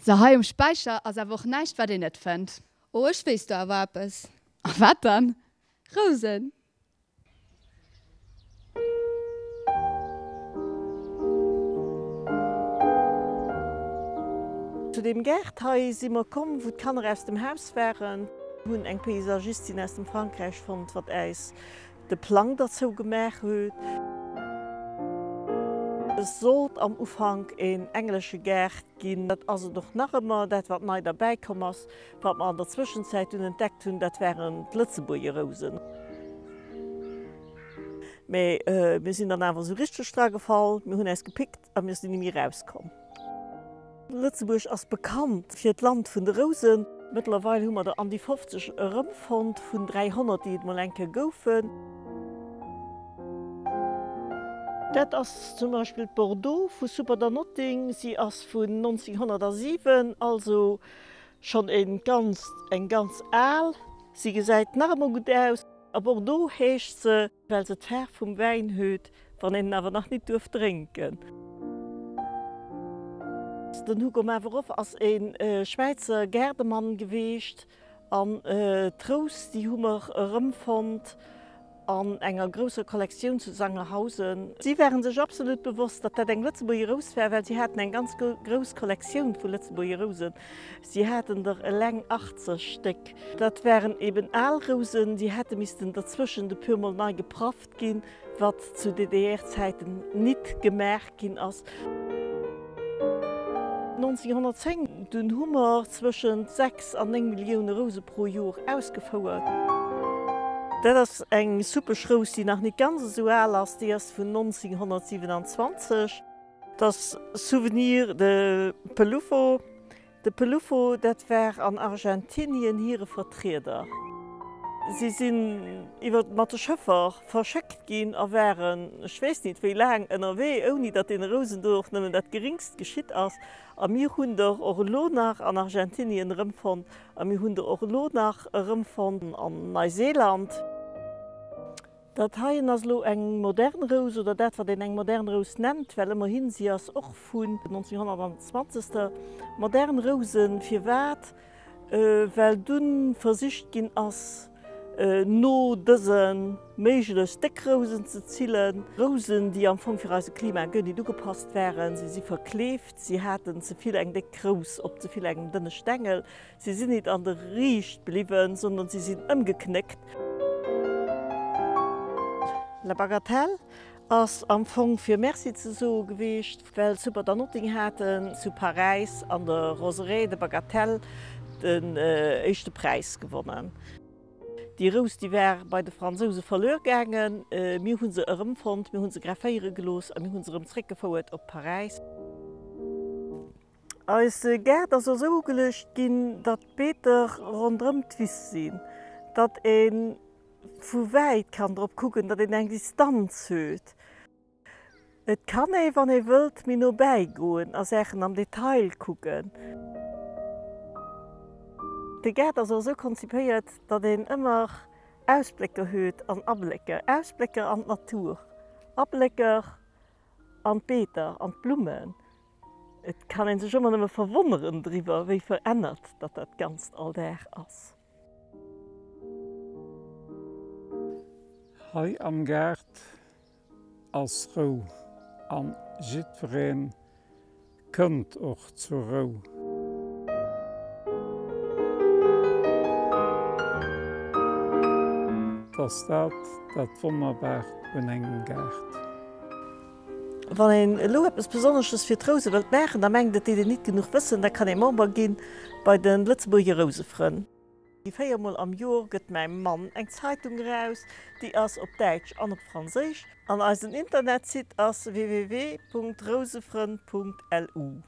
Sou, hei um Späicher ass awer och näischt wat een net fënnt. Oh, ech weess do awer eppes. A wat dann? Rousen! Zu deem Gaart hei si mer komm, wou d'Kanner aus dem Haus waren, hunn eng Paysagistin aus dem Frankräich fonnt, wat äis de Plang derzou gemaach huet. Et sollt am Ufank een englesche Gaart ginn, dat ass et och nach ëmmer. Dat wat nei derbäi komm ass, wat mer an der Zwëschenzäit dunn entdeckt hunn, dat waren d'Lëtzebuerger Rousen. Mä mir sinn dann awer esou richteg dra gefall, mir hunn äis gepickt a mir sinn ni méi erauskomm. Lëtzebuerg ass bekannt fir d'Land vun de Rousen. Mëttlerweil hu mer der an déi 50 erëmfonnt, vun 300, déi et mol eng Kéier goufen. Dat ass zum Beispill d'Bordeaux vu Superdanoting. Si ass vun 1907, also schonn e ganz, eng ganz al. Si gesäit nach ëmmer gutt aus. A Bordeaux heescht se. Well se d'Faarf vum Wäin huet, wann een en awer nach nit duerf drénken. Den Hugo Maveroff ass e Schwäizer Gaardemann geweecht an d'Rous déi hu mer erëmfonnt an enger grousser Kollektioun zu Sangerhausen. Si waren sech absolut bewosst, datt dat eng Lëtzebuerger Rous war, well si haten eng ganz grouss Kollektioun vu Lëtzebuerger Rousen. Si haten der eleng 80 Stéck. Dat waren eben al Rousen, déi hätte missten derzwëschent e puer Mol nei geprafft ginn, wat zu DDR-Zäiten nit gemaach ginn ass. 1910 dunn hu mer zwëschent 6 an 9 Millioune Rouse pro Jor ausgefouert. Dat ass eng suppeg Rous, déi nach nit ganz esou al ass, déi ass vun 1927. Dat ass Souvenir de Peluffo. De Peluffo, dat war an Argentinien hire Vertrieder. Si sinn iwwer mat de Schëffer verschéckt ginn a waren ech weess nit wéi laang ënnerwee, ouni datt deene Rousen do och nëmmen dat geringst geschitt ass. A mir hunn der och elo nach an Argentinien erëmfonnt a mir hunn der och elo nach erëmfonnt an Neuseeland. Dat heien ass elo eng modern Rous, oder dat wat een eng modern Rous nennt, well ëmmerhin, si ass och vun 1920. Modern Rousen, firwat? Well dunn versicht ginn ass, no dëse méiglechst déck Rousen ze zillen. Rousen, déi am Fong fir eise Klima guer nit ugepasst waren. Si si verkleeft, si haten ze vill eng déck Rous op ze vill engem dënne Stengel. Si sinn nit an der Riicht bliwwen, sondern si sinn ëmgeknéckt. La Bagatelle ass am Fong fir Merci ze soe geweecht, well Superdanoting haten zu Paräis an der Roseraie de Bagatelle den éischte Präis gewonnen. Déi Rous, déi war bei de Fransouse verluer gaangen. Mir hu se erëmfonnt, mir hu se grefféiere gelooss a mir hu se erëm zréckgefouert op Paräis. Eise Gaart ass esou ugeluecht ginn, datt d'Beeter ronderëm d'Wiss sinn, datt ee vu wäit kann drop kucken, datt een eng Distanz huet. Et kann ee, wann ee wëllt, méi no bäi goen a Saachen am Detail kucken. De Gaart ass och esou konzipéiert, datt een ëmmer Ausblécker huet an Ablécker, Ausblécker an d'Natur, Ablécker an d'Beeter, an d'Blummen. Et kann een sech ëmmer nëmme verwonneren driwwer, wéi verännert datt dat Ganzt all Dag ass. Hei am Gaart ass Rou an jiddwereen kënnt och zur Rou. 't ass dat dat Wonnerbaart un engem Gaart. Wann een elo eppes Besonnesches fir d'Rouse wëllt maachen, da mengt et deet een nit genuch wëssen, da kann ee Member ginn bei de Lëtzebuerger Rousefrënn. 4 mol am Jor gëtt mäi Mann eng Zeitung eraus, déi ass op Däitsch an op Franséisch. An eisen Internetsite ass www.rousefrënn.lu.